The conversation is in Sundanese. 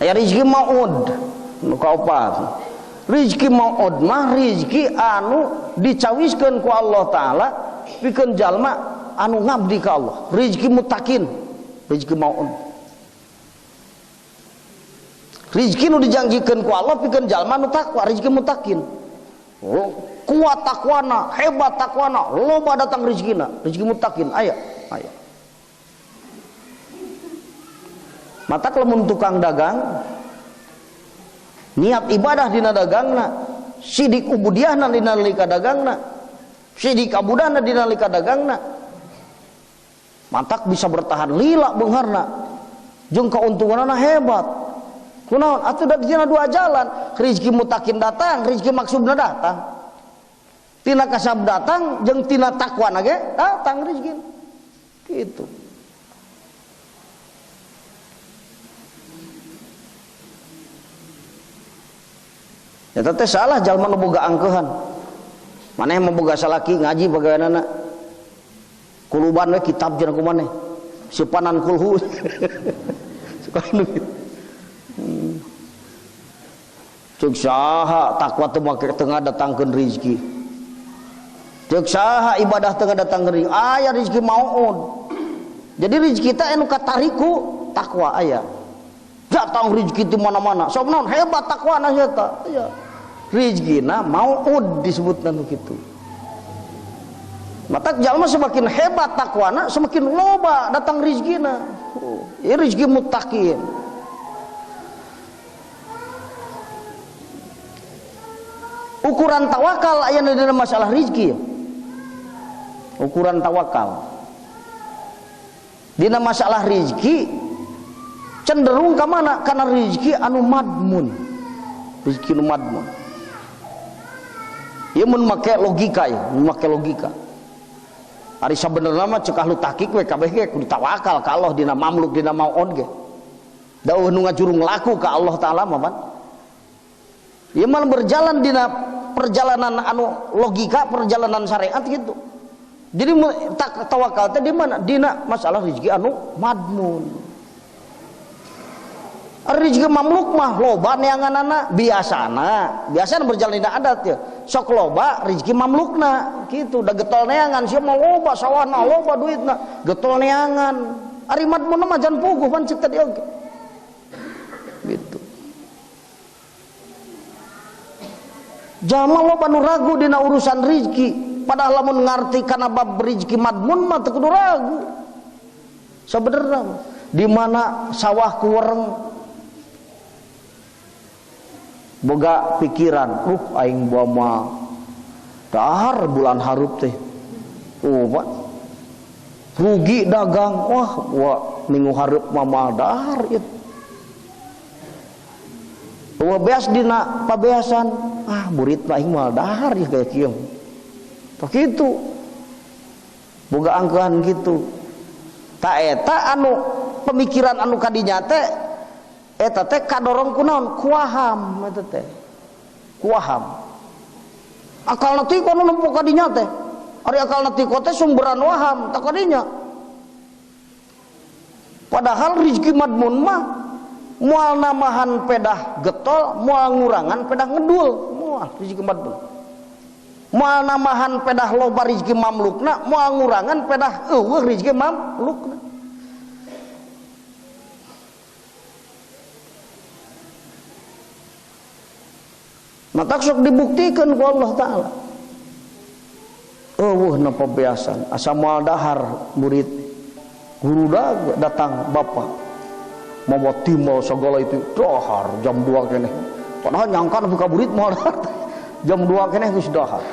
Aya rezeki maud nu kaopat. Rezeki maud mah rezeki anu dicawiskeun ku Allah Taala pikeun jalma anu ngabdi ka Allah. Rezeki mutakin, rezeki maud. Rezeki nu dijanjikeun ku Allah pikeun jalma anu takwa, rezeki mutakin. Kuat takwana, hebat takwana, loba datang rezekina, rezeki mutakin aya, aya. Matak lamun tukang dagang niat ibadah dina dagangna, sidik ubudiahna dina nalika dagangna, sidik abudahna dina nalika dagangna, matak bisa bertahan lila beungharna, jeung kauntunganna hebat. Kunaon? Atuh da dina dua jalan, rezeki mutakin datang, rezeki maksudna datang. Tina kasab datang jeung tina takwana ge datang rezeki. Gitu. Eta teh salah jalma nu boga angkeuhan. Maneh mah boga salaki ngaji bagaweanana. Kuluban we kitab jeung ku maneh. Sipanan kulhu. Suka nu kitu. Ceuk saha takwa teu make tengah datangkeun rezeki. Ceuk saha ibadah tengah datangkeun rezeki. Aya rezeki maud. Jadi rezeki teh anu katariku takwa aya. Datang rezeki di mana-mana. Sok naon hebat takwana eta. Aya. Rezekina maud disebutna nu kitu. Matak jalma semakin hebat takwana semakin loba datang rezekina. Oh, ieu rezeki muttaqin. Ukuran tawakal aya dina masalah rezeki. Ukuran tawakal dina masalah rezeki cenderung ka mana? Karena rezeki anu madmun. Rezeki anu madmun. Ieu mun make logika ya, mun make logika. Ari sabenerna mah ceuk ahlu tahqiq we kabeh ge kudu tawakal ka Allah dina mamluk dina maun ge. Da eueuh nu ngajurung laku ka Allah Taala mah pan. Ieu mah berjalan dina perjalanan anu logika, perjalanan syariat gitu. Jadi tawakal teh di mana? Dina masalah rezeki anu madmun. Rezeki mamluk mah loba neanganana biasana, biasana berjalan dina adat ya. Sok loba rezeki mamlukna gitu, da getol neangan sia mah loba sawahna, loba duitna, getol neangan. Ari madmun mah jan puguh pan ceuk tadi oge. Gitu. Jalma loba nu ragu dina urusan rezeki, padahal lamun ngarti kana bab rezeki madmun mah teu kudu ragu. Sabenerna di mana sawah ku wereng boga pikiran, aing bawa mah dahar bulan hareup teh. Oh, Pak. Rugi dagang, wah, wah minggu hareup mah moal dahar ieu. Wah beas dina pabeasan, ah burit mah aing moal dahar ieu kaya kieu. Tah kitu. Boga angkeuhan kitu. Ta eta anu pemikiran anu kadinya teh eta teh kadorong kunaon? Kuaham eta teh. Kuaham. Akalna tiko nu nempo kadinya teh. Ari akalna tiko teh sumberan waham tak kadinya. Padahal rezeki madmun mah moal namahan pedah getol, moal ngurangan pedah ngedul, moal rezeki madmun. Moal namahan pedah loba rezeki mamlukna, moal ngurangan pedah eueuh rezeki mamlukna. Maka sok dibuktikan ku Allah Ta'ala. Eueuh na pabeasan, asa moal dahar murid. Guru datang bapak mawa timbal segala itu dahar jam 2 keneh. Padahal nyangka nepi ka burit moal dahar. Jam 2 keneh geus dahar.